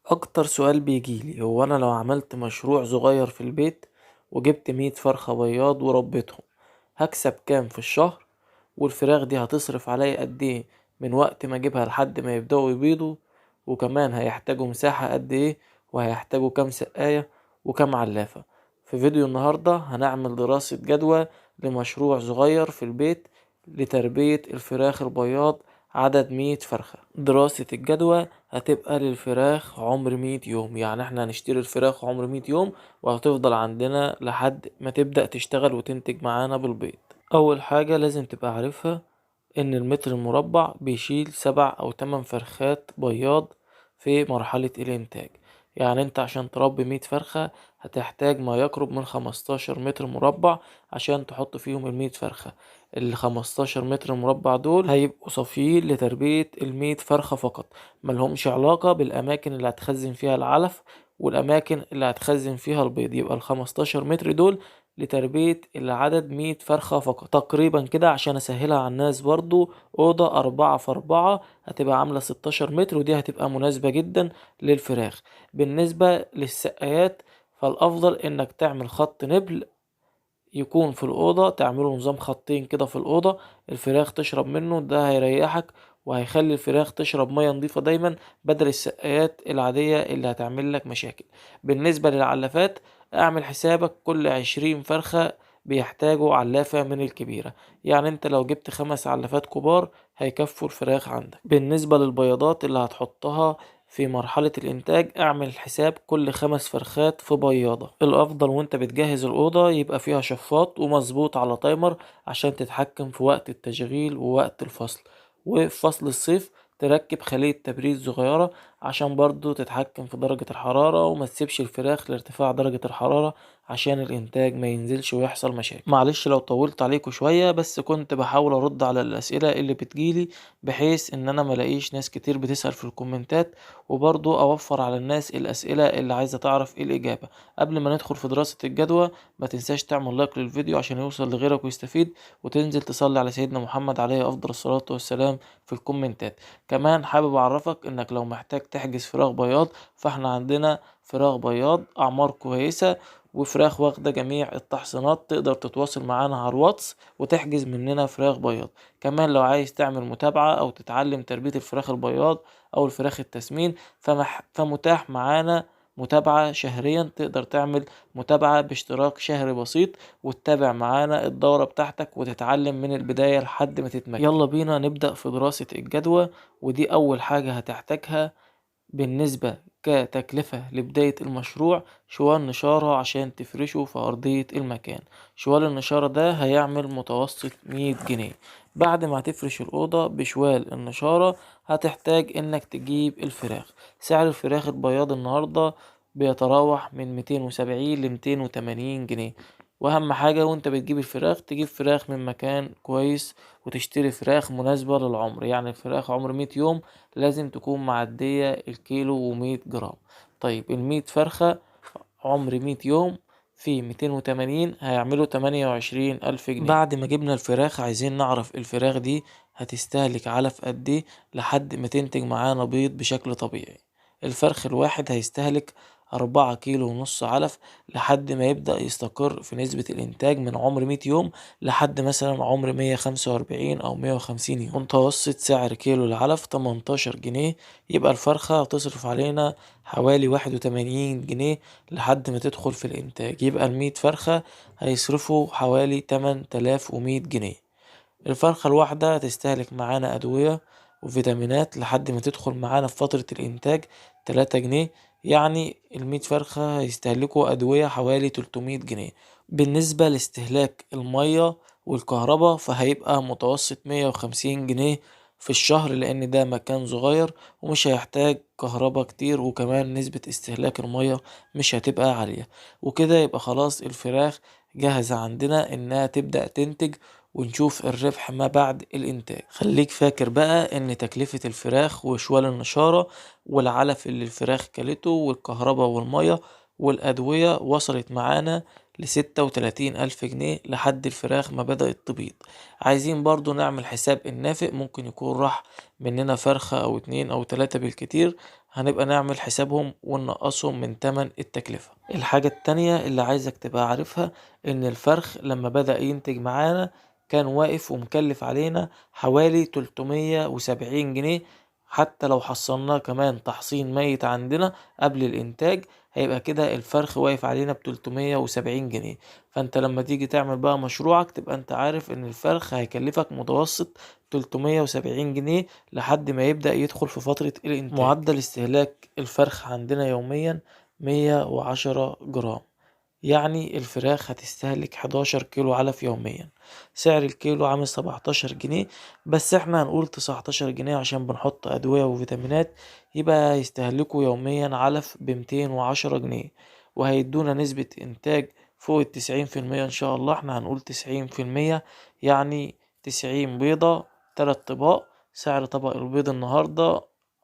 اكتر سؤال بيجيلي هو انا لو عملت مشروع صغير في البيت وجبت 100 فرخة بياض وربيتهم هكسب كام في الشهر؟ والفراخ دي هتصرف عليا قد ايه من وقت ما اجيبها لحد ما يبدأوا يبيضوا؟ وكمان هيحتاجوا مساحة قد ايه؟ وهيحتاجوا كام سقاية وكام علافة؟ في فيديو النهاردة هنعمل دراسة جدوى لمشروع صغير في البيت لتربية الفراخ البياض عدد 100 فرخة. دراسة الجدوى هتبقى للفراخ عمر 100 يوم، يعني احنا هنشتري الفراخ عمر 100 يوم وهتفضل عندنا لحد ما تبدأ تشتغل وتنتج معانا بالبيض. اول حاجة لازم تبقى عارفها ان المتر المربع بيشيل 7 او 8 فرخات بياض في مرحلة الانتاج، يعني انت عشان تربي 100 فرخة هتحتاج ما يقرب من 15 متر مربع عشان تحط فيهم المية فرخة. ال 15 متر مربع دول هيبقوا صافيين لتربية المية فرخة فقط، ملهمش علاقة بالأماكن اللي هتخزن فيها العلف والأماكن اللي هتخزن فيها البيض. يبقى ال 15 متر دول لتربية العدد 100 فرخة فقط تقريبا كده. عشان اسهلها على الناس برضو، أوضة 4 في 4 هتبقى عاملة 16 متر، ودي هتبقى مناسبة جدا للفراخ. بالنسبة للسقايات فالأفضل انك تعمل خط نبل يكون في الأوضة، تعمله نظام خطين كده في الأوضة الفراخ تشرب منه، ده هيريحك وهيخلي الفراخ تشرب مية نظيفة دايما بدل السقايات العادية اللي هتعمل لك مشاكل. بالنسبة للعلافات اعمل حسابك كل 20 فرخة بيحتاجوا علافة من الكبيرة، يعني انت لو جبت 5 علافات كبار هيكفوا الفراخ عندك. بالنسبة للبياضات اللي هتحطها في مرحلة الإنتاج اعمل حساب كل 5 فرخات في بياضة. الأفضل وانت بتجهز الأوضة يبقى فيها شفاط ومظبوط على تايمر عشان تتحكم في وقت التشغيل ووقت الفصل، وفي فصل الصيف تركب خلية تبريد صغيرة عشان برضو تتحكم في درجة الحرارة وما تسيبش الفراخ لارتفاع درجة الحرارة عشان الإنتاج ما ينزلش ويحصل مشاكل. معلش لو طولت عليكم شوية، بس كنت بحاول أرد على الأسئلة اللي بتجيلي بحيث إن أنا ملاقيش ناس كتير بتسأل في الكومنتات، وبرضو أوفر على الناس الأسئلة اللي عايزة تعرف إيه الإجابة. قبل ما ندخل في دراسة الجدوى ما تنساش تعمل لايك للفيديو عشان يوصل لغيرك ويستفيد، وتنزل تصلي على سيدنا محمد عليه أفضل الصلاة والسلام في الكومنتات. كمان حابب أعرفك إنك لو محتاج تحجز فراخ بياض فإحنا عندنا فراخ بياض أعمار كويسة وفراخ واخدة جميع التحصينات، تقدر تتواصل معانا على الواتس وتحجز مننا فراخ بياض. كمان لو عايز تعمل متابعة أو تتعلم تربية الفراخ البياض أو الفراخ التسمين فمتاح معانا متابعة شهريا، تقدر تعمل متابعة باشتراك شهري بسيط وتتابع معانا الدورة بتاعتك وتتعلم من البداية لحد ما تتمكن. يلا بينا نبدأ في دراسة الجدوى، ودي أول حاجة هتحتاجها بالنسبة كتكلفة لبداية المشروع، شوال نشارة عشان تفرشه في أرضية المكان. شوال النشارة ده هيعمل متوسط 100 جنيه. بعد ما هتفرش الأوضة بشوال النشارة هتحتاج إنك تجيب الفراخ. سعر الفراخ البياض النهاردة بيتراوح من 270 ل 280 جنيه. وأهم حاجة وانت بتجيب الفراخ تجيب فراخ من مكان كويس وتشتري فراخ مناسبة للعمر، يعني الفراخ عمر 100 يوم لازم تكون معدية الكيلو ومية جرام. طيب المية فرخة عمر 100 يوم في 280 هيعملوا 28,000 جنيه. بعد ما جبنا الفراخ عايزين نعرف الفراخ دي هتستهلك علف قد ايه لحد ما تنتج معانا بيض بشكل طبيعي. الفرخ الواحد هيستهلك 4 كيلو ونص علف لحد ما يبدأ يستقر في نسبة الإنتاج من عمر 100 يوم لحد مثلا عمر 145 أو 150 يوم. متوسط سعر كيلو العلف 18 جنيه، يبقى الفرخة هتصرف علينا حوالي 81 جنيه لحد ما تدخل في الإنتاج. يبقى المية فرخة هيصرفوا حوالي 8100 جنيه. الفرخة الواحدة هتستهلك معانا أدوية وفيتامينات لحد ما تدخل معانا في فترة الإنتاج 3 جنيه، يعني المية فرخة هيستهلكوا أدوية حوالي 300 جنيه. بالنسبة لاستهلاك المية والكهرباء فهيبقى متوسط 150 جنيه في الشهر، لأن ده مكان صغير ومش هيحتاج كهرباء كتير، وكمان نسبة استهلاك المية مش هتبقى عالية. وكده يبقى خلاص الفراخ جاهزة عندنا إنها تبدأ تنتج ونشوف الربح ما بعد الإنتاج. خليك فاكر بقى إن تكلفة الفراخ وشوال النشارة والعلف اللي الفراخ كلته والكهرباء والمية والأدوية وصلت معانا ل36,000 جنيه لحد الفراخ ما بدأت تبيض. عايزين برضو نعمل حساب النافق، ممكن يكون راح مننا فرخة أو 2 أو 3 بالكتير، هنبقى نعمل حسابهم وننقصهم من تمن التكلفة. الحاجة التانية اللي عايزك تبقى عارفها ان الفرخ لما بدأ ينتج معانا كان واقف ومكلف علينا حوالي 370 جنيه، حتى لو حصلناه كمان تحصين ميت عندنا قبل الانتاج هيبقى كده الفرخ واقف علينا ب370 جنيه. فانت لما تيجي تعمل بقى مشروعك تبقى انت عارف ان الفرخ هيكلفك متوسط 370 جنيه لحد ما يبدأ يدخل في فترة الانتاج. معدل استهلاك الفرخ عندنا يوميا 110 جرام، يعني الفراخ هتستهلك 11 كيلو علف يوميا. سعر الكيلو عامل 17 جنيه، بس احنا هنقول 19 جنيه عشان بنحط أدوية وفيتامينات، يبقى يستهلكوا يوميا علف ب210 جنيه، وهيدونا نسبة إنتاج فوق 90% إن شاء الله. احنا هنقول 90%، يعني 90 بيضة 3 طباق. سعر طبق البيض النهاردة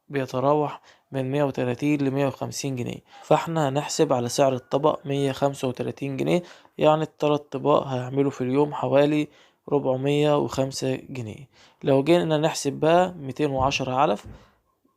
بيتراوح من 130 ل 150 جنيه، فاحنا هنحسب على سعر الطبق 135 جنيه، يعني التلات طباق هيعملوا في اليوم حوالي 405 جنيه. لو جينا نحسب بقى 210 علف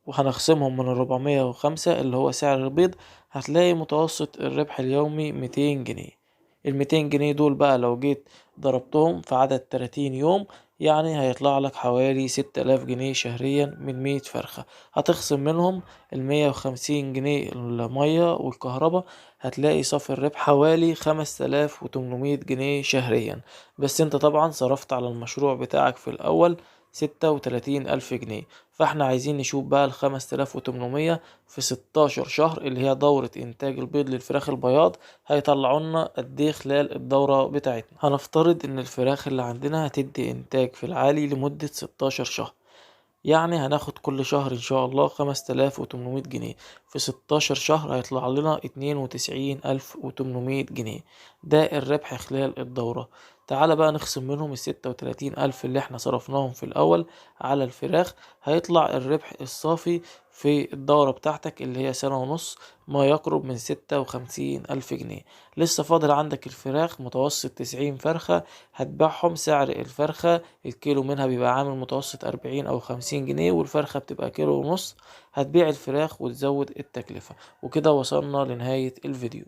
وهنخصمهم من 405 اللي هو سعر البيض، هتلاقي متوسط الربح اليومي 200 جنيه. الميتين جنيه دول بقى لو جيت ضربتهم في عدد 30 يوم يعني هيطلع لك حوالي 6000 جنيه شهريا من 100 فرخة. هتخصم منهم 150 جنيه المية والكهرباء، هتلاقي صافي الربح حوالي 5800 جنيه شهريا. بس انت طبعا صرفت على المشروع بتاعك في الأول 36000 جنيه، فاحنا عايزين نشوف بقى 5800 في 16 شهر اللي هي دورة انتاج البيض للفراخ البياض هيطلعوا لنا قد ايه خلال الدورة بتاعتنا. هنفترض ان الفراخ اللي عندنا هتدي انتاج في العالي لمدة 16 شهر، يعني هناخد كل شهر ان شاء الله 5800 جنيه، في 16 شهر هيطلع لنا 92800 جنيه. ده الربح خلال الدورة. تعالى بقى نخصم منهم 36000 اللي احنا صرفناهم في الاول على الفراخ، هيطلع الربح الصافي في الدورة بتاعتك اللي هي سنة ونص ما يقرب من 56000 جنيه. لسه فاضل عندك الفراخ متوسط 90 فرخة هتبيعهم، سعر الفرخة الكيلو منها بيبقى عامل متوسط 40 أو 50 جنيه، والفرخة بتبقى كيلو ونص. هتبيع الفراخ وتزود التكلفة. وكده وصلنا لنهاية الفيديو.